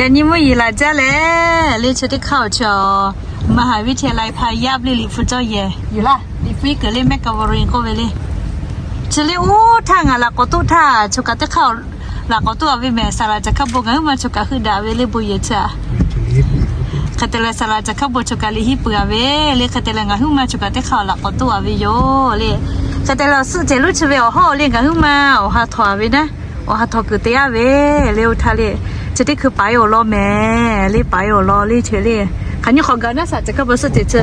Yaꞈ nyi mvuhˇ yeˬ laˬ jaˇ leh, le chi teˇ hk'aˇ awˬ chi a, มหาวิทยาลัยพายัพ le liꞈ hpu cawˇ yehˬ yoˬ laˇ. Liꞈ hpu iˉ kuiˬ le แมคกาเวอรีน k'oˆ ve le. Chi le uˉ htaˇ ngaˬ laꞈ k'awꞈ toˆ htaˇ, choˬ kaꞈ teˇ hk'aˇ laꞈ k'awꞈ toˆ a ve mehˍ. Saˍ laˍ caˬ hk'aˇ bon ngaˬ huiˉ ma choˬ kaꞈ heuˆ daꞈ ve le bon yehˬ chi a. Hk'e te leh saˍ laˍ caˬ hk'aˇ bon choˬ kaꞈ liꞈ hiˉ peuˬ a ve le. Hk'e te leh ngaˬ huiˉ ma choˬ kaꞈ teˇ hk'aˇ laꞈ k'awꞈ toˆ a ve yoˬ le. Hk'e te leh awˬ suhˆ cehˬ lonˉ chi ve awˬ hawˉ le ngaˬ huiˉ ma awˬ ha htawnˍ a ve naˉ, awˬ ha htawnˍ kuiˬ te a ve le. Oˇ htaˇ le chi teˇ hkui paˍ e awˬ lawn mehˍ le, paˍ e awˬ lawn le chi le. Hk'aˬ nyi hk'awꞈ gaˬ naˉ saˍ caˬ hk'aˇ bon suhˆ cehˬ chi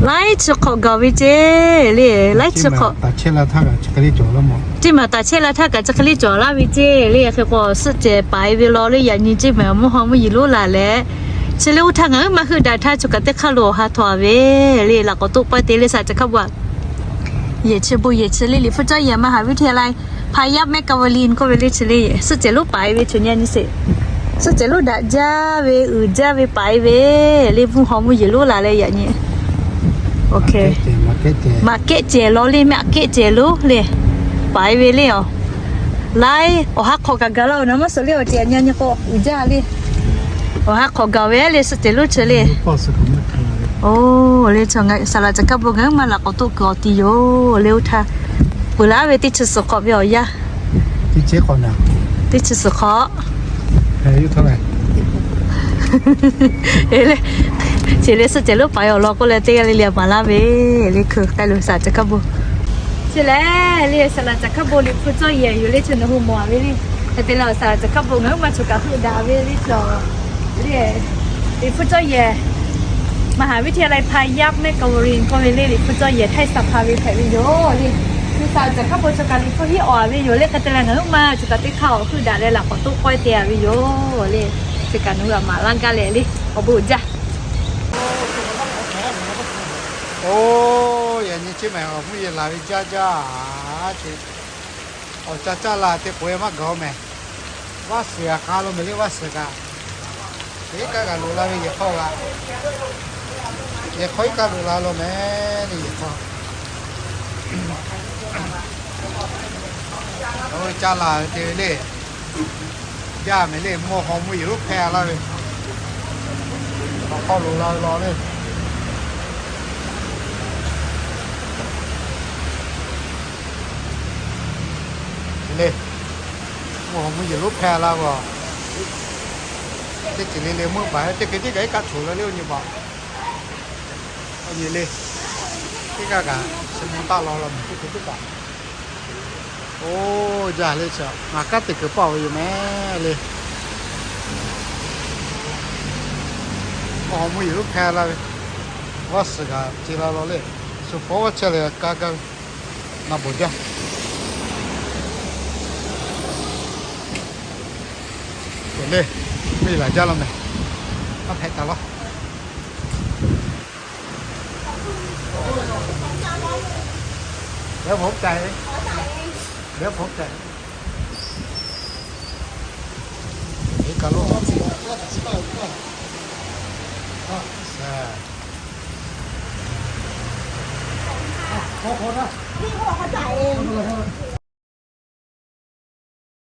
laiˉ chi hk'awꞈ gaˬ ve ceˇ le. Laiˉ chi hk'awꞈ ceˇ maˬ taˍ chehˇ la htaˇ kaꞈ chi hk'e le cawˬ laˇ ve ceˇ le. Hk'e k'o suhˆ cehˬ paˍ e ve law le. Yaꞈ nyi ceˇ maˬ mvuhˇ haw mvuhˇ yeˬ lonˉ laˬ leh, chi le uˉ htaˇ ngaˬ huiˉ ma heuˆ daꞈ htaˇ choˬ kaꞈ teˇ hk'aˇ lo awˬ ha htawnˍ a ve le. Laꞈ k'awꞈ toˆ pawehˇ te le saˍ caˬ hk'aˇ bon a. Yehˬ chi bon yehˬ chi le liꞈ hpu cawˇ yehˬ มหาวิทยาลัยพายัพ แมคกาเวอรีน k'oˆ ve le chi le. Suhˆ cehˬ lonˉ paˍ e ve choˬ nyi a nyi sheˍ. Suhˆ cehˬ lonˉ daꞈ jaˇ ve, uiˍ jaˇ ve paˍ e ve le. Mvuhˇ haw mvuhˇ yeˬ lonˉ laˬ leh yaꞈ nyi maꞈ kehˆ cehˬ law le, maꞈ kehˆ cehˬ lonˉ le paˍ e ve le. Aˬ laiˉ awˬ ha hk'awꞈ gaˬ gaˬ la oˬ naˉ maˇ suhˍ le. Awˬ cehˬ nyi a nyi k'o uiˍ jaˇ le. Awˬ ha hk'awꞈ gaˬ ve le suhˆ cehˬ lonˉ chi le. Oˇ le, saˍ laˍ caˬ hk'aˇ bon ngaˬ huiˉ ma laꞈ k'awꞈ toˆ kuiˬ awˬ ti yoˬ le. Oˇ htaˇ peuˬ laˇ ve teˇ chi suhˍ hk'awꞈ ve awˬ yanˇ, teˇ chi suhˍ hk'awꞈ e le. Chi le suhˆ cehˬ lonˉ paˍ e awˬ lawn k'oˆ leh teˇ g'aˇ le le maˍ laˇ ve le. Hkui k'ai lo saˍ laˍ caˬ hk'aˇ bon chi le le. Saˍ laˍ caˬ hk'aˇ bon liꞈ hpu cawˇ yehˬ yoˬ le. Chi nawˬ hui mawˬ a ve le. Hk'e te leh saˍ laˍ caˬ hk'aˇ bon ngaˬ huiˉ ma choˬ kaꞈ heuˆ daꞈ ve le. Chi liꞈ hpu cawˇ yehˬ มหาวิทยาลัยพายัพ แมคกาเวอรีน k'oˆ ve le. Liꞈ hpu cawˇ yehˬ ไทยสภา ve hpehꞈ ve yoˬ le. Hkui saˍ laˍ caˬ hk'aˇ bon choˬ kaꞈ liꞈ hpu hiˉ awˬ a ve yoˬ le. Hk'e te leh ngaˬ huiˉ ma choˬ kaꞈ teˇ hk'aˇ awˬ heuˆ daꞈ leh laꞈ k'awꞈ toˆ pawehˇ te a ve yoˬ le. Chi kaꞈ nawˬ hui a maˍ laˇ gaˇ leh le. Awˬ bon jaˇ. Oˇ, yaꞈ nyi ceˇ maˬ awˬ mvuhˇ yeˬ laˬ ve jaˇ jaˇ a ce. Awˬ ca caˇ la te k'oꞈ e maˇ gaˬ oˬ mehˍ. Vaˇ suhˍ a k'a lo mehˍ le, vaˇ suhˍ kaꞈ. Iˉ kaˆ kaꞈ loꞈ la ve yehˬ hk'aw g'a. Yehˬ hk'aw iˉ kaˆ loꞈ la lo mehˍ le yehˬ hk'aw. Oˇ, caˇ la ve te ve le. Jaˇ mehˍ le, mvuhˇ haw mvuhˇ yeˬ lonˉ hpehˇ laˇ ve. Awˬ hk'aw loꞈ la ve law le. Le, mvuhˇ haw mvuhˇ yeˬ lonˉ hpehˇ laˇ ve. Teˇ ceuˬ le le meuˇ baˬ teˇ hk'e tiˉ kaꞈ iˉ kaˆ choˬ la le. Oˇ nyi baˬ, oˇ nyi le. Iˉ kaˆ kaꞈ chi mvuh taˆ law law mehˍ teˇ hk'e tiˉ kaꞈ. Oˇ, jaˇ le chi ngaˬ kanˉ te kuiˬ paˆ ve yoˬ mehˍ le. Mvuhˇ haw mvuhˇ yeˬ lonˉ hpehˇ laˇ ve. Vaˇ suhˍ kaꞈ ce la law le. Suhˍ hpawˇ vaˇ chehˇ leh ka gaˇ ve. Na bawˬ jaˇ. Le, mvuhˇ yeˬ laˬ jaˇ law mehˍ. Maˇ hpehꞈ taˍ law. Deˉ hpawˇ cai, deˉ hpawˇ cai. Iˉ kaˆ lonˉ, hk'aw hk'aw na.